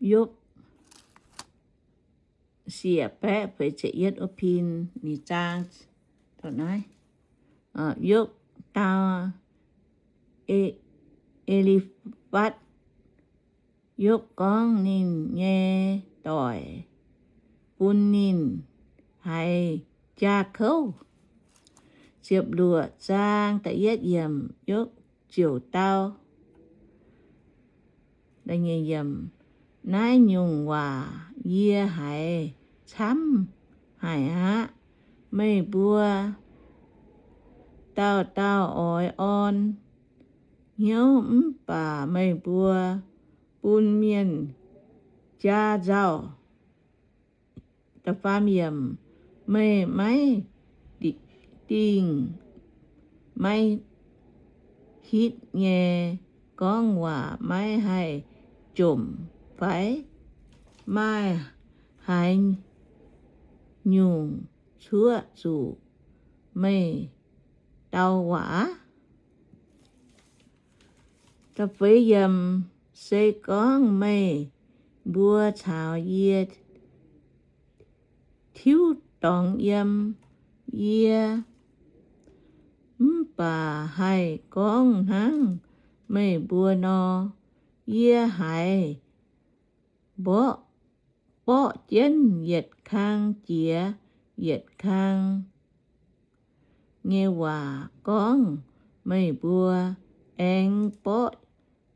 Yopv siec baeqv feix ziepc yietv wuov pin ninh zaang. Yopv dau E-, E^li^fatv. Yopv gorngv ninh nyei doic bun ninh haiz jaa kouv. Ziepc luoqc zaang da'yietv yiemc. Yopv ziouc dau, Naaiv nyungc waac yie haiz camv haic aqv. Meih mbuo dauh dauh oix orn hnyouv mv baac meih mbuo bun mienh jaa nzauh. Meih maiv dingh, maiv hitv nyei gorngv waac maiv haih jomc fai? Maaih haaix nyungc cuoqv zuqc meih dau waac? Se gorngv meih mbuo caux yie tiuv dorngx yiem, yie mv baac haih gorngv hnangv meih mbuo nor, yie haiz mborqv, borqv jienv yietc kang jiex yietc kang nyei waac gorngv meih mbuo, aengx borqv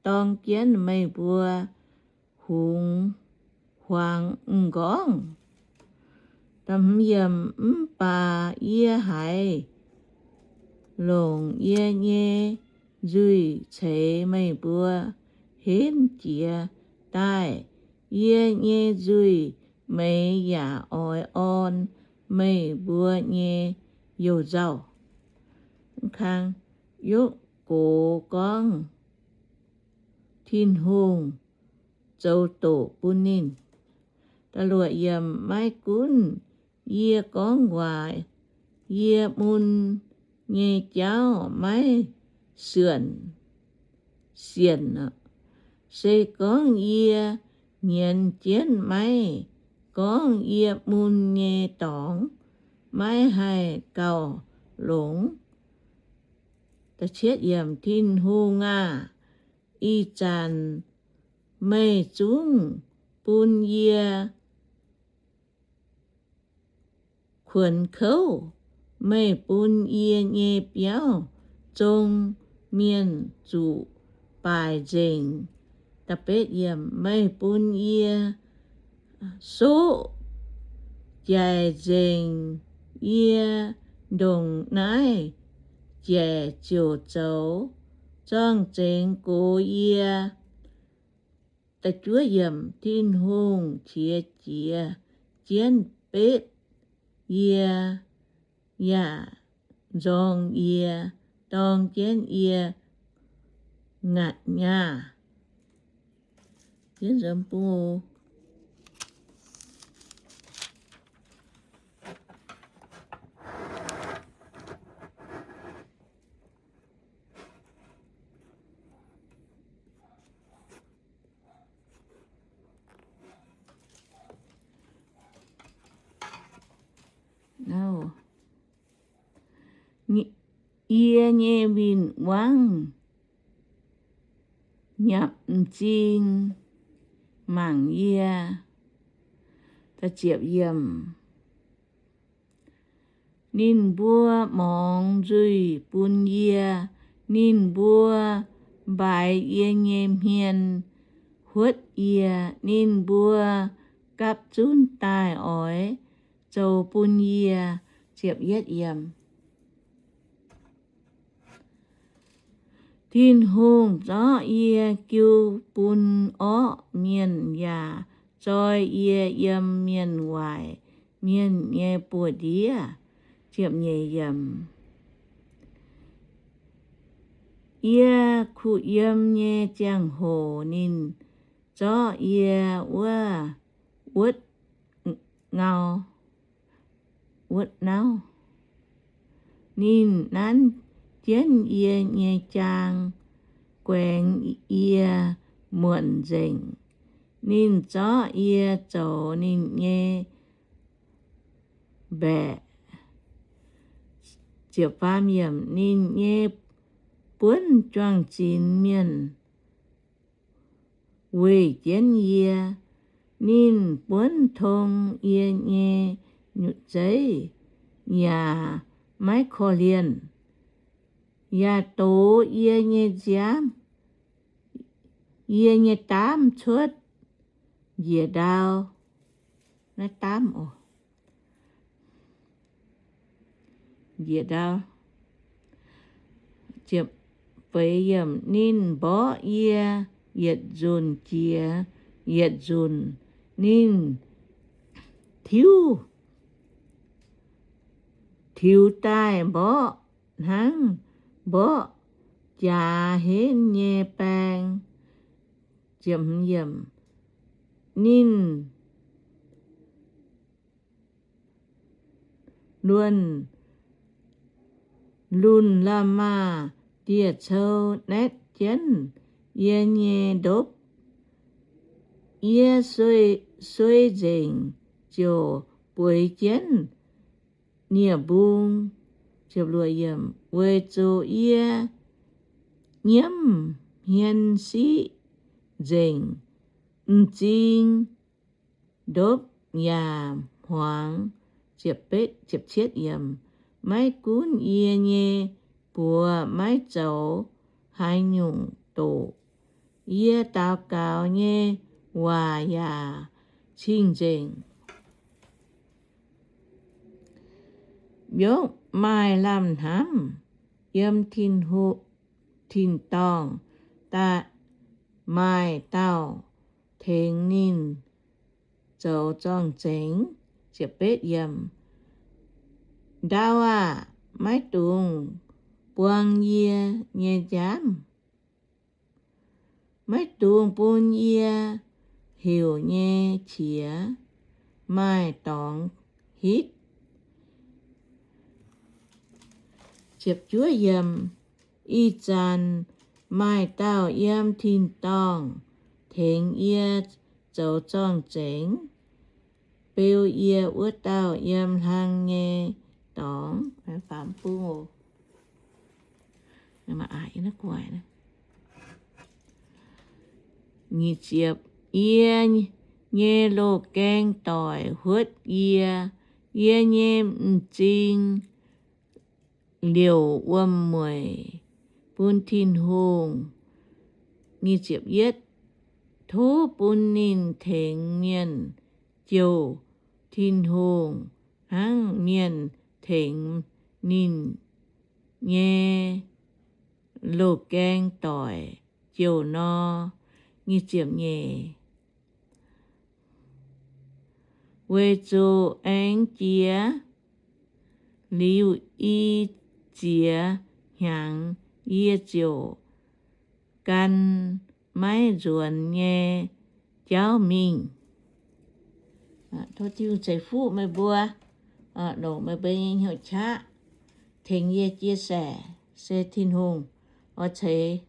dorng jienv meih mbuo hungx huaang m'nqorngv. Mv baac yie haiz longc yie nyei nzuih ceix meih mbuo henv jiez daaih. Yie nyei nzuih meix yaac oix orn meih mbuo nyei youh nzauh. Yopv gox gorngv Tin-Hungh zoux doqc bun ninh. Maiv gunv yie gorngv waac, yie mun nyei jauv maiv sienx, sienx, se gorngv yie nyienz jienv maiv gorngv yie mun nyei dorngx, maiv haih gauh longx. Tin-Hungh aah! Ih zanc meih zungv bun yie kuonx kouv. Meih bun yie nyei biauv zong mienh zuqc baaic nzengc. Meih bun yie soqv jaic nzengc. Yie ndongc naaiv jaic ziouc zoux zorng-zengx gox yie. Tin-Hungh qiex jiez jienv betv yie, yaac nzorng yie, dorng jienv yie ngaatc nyaah. Yie nyei win-wangv nyanc m'zing mangc yie. Ninh mbuo morngx nzuih bun yie, ninh mbuo mbaaix yie nyei hmien, huotv yie, ninh mbuo gapv zunv daaih oix zoux bun yie. Tin-Hungh zorqv yie jiu bun orqv mienh yaac zoi yie yiem mienh waaic mienh nyei buoz-ndiev. Yie kuh yiem nyei ziangh hoc ninh zorqv yie wuov wuotv ngau, wuotv nauv. Ninh nanv jienv yie nyei jaang, guaengx yie muonc nzengc. Ninh zorqv yie zoux ninh nyei mbaeqc. Ninh nyei buonv juang-zinx mienh weih jienv yie. Ninh buonv tong yie nyei nyutc-zeiv yaac maiv korv-lienh, yaac dox yie nyei nziaamv, yie nyei daamv cuotv njiec ndau. Naaiv daamv oc. Njiec ndau. Ninh mborqv yie yietc nzunc jiex yietc nzunc. Ninh tiuv, tiux daaih mborqv hnangv mborqv jaax henv nyei baeng. Ninh lunh, lunh lamh maah dieh cou naetv jienv yie nyei ndopv. Yie suei nzengc ziouc bueix jienv nie-mbung, weic zuqc yie nyiemv hmien siqv nzengc, m'zing ndopv yaac hmuangx. Maiv gunv yie nyei buoz maiv zoux haaix nyungc doqc, yie daux gaux nyei waac yaac cing-nzengc. Mbiorqv maaih lamh hnamv yiem tin-dorngh daaih, maaih dauh tengx ninh zoux zorng-zengx. Ndau aah! Maiv dungx buang yie nyei nziaamv, maiv dungx bun yie heuc nyei qiex maaih dorngx hitv. Ih zanc maaih dauh yiem tin-dorngh tengx yie zoux zorng-zengx, beu yie wuov dauh yiem hlang nyei dorngx. Yie nyei loz-gaeng doic huotv yie, yie nyei m'zing liouc wuom-mueic bun Tin-Hungh. Tov bun ninh tengx mienh jouh Tin-Hungh hnangv mienh tengx ninh nyei loz-gaeng doic jouh nor. Weic zuqc aengx jiex liuz i ziex hnyangx, yie ziouc gan maiv nzuonx nyei jauv mingh. Tov Tin-Hungh ceix fuqv meih mbuo, longc meih mbuo nyei hnyouv qaqv tengx yie chia sẻ, se Tin-Hungh oix ceix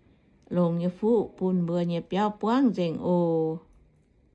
longx nyei fuqv bun mbuo nyei biauv buangv nzengc oc.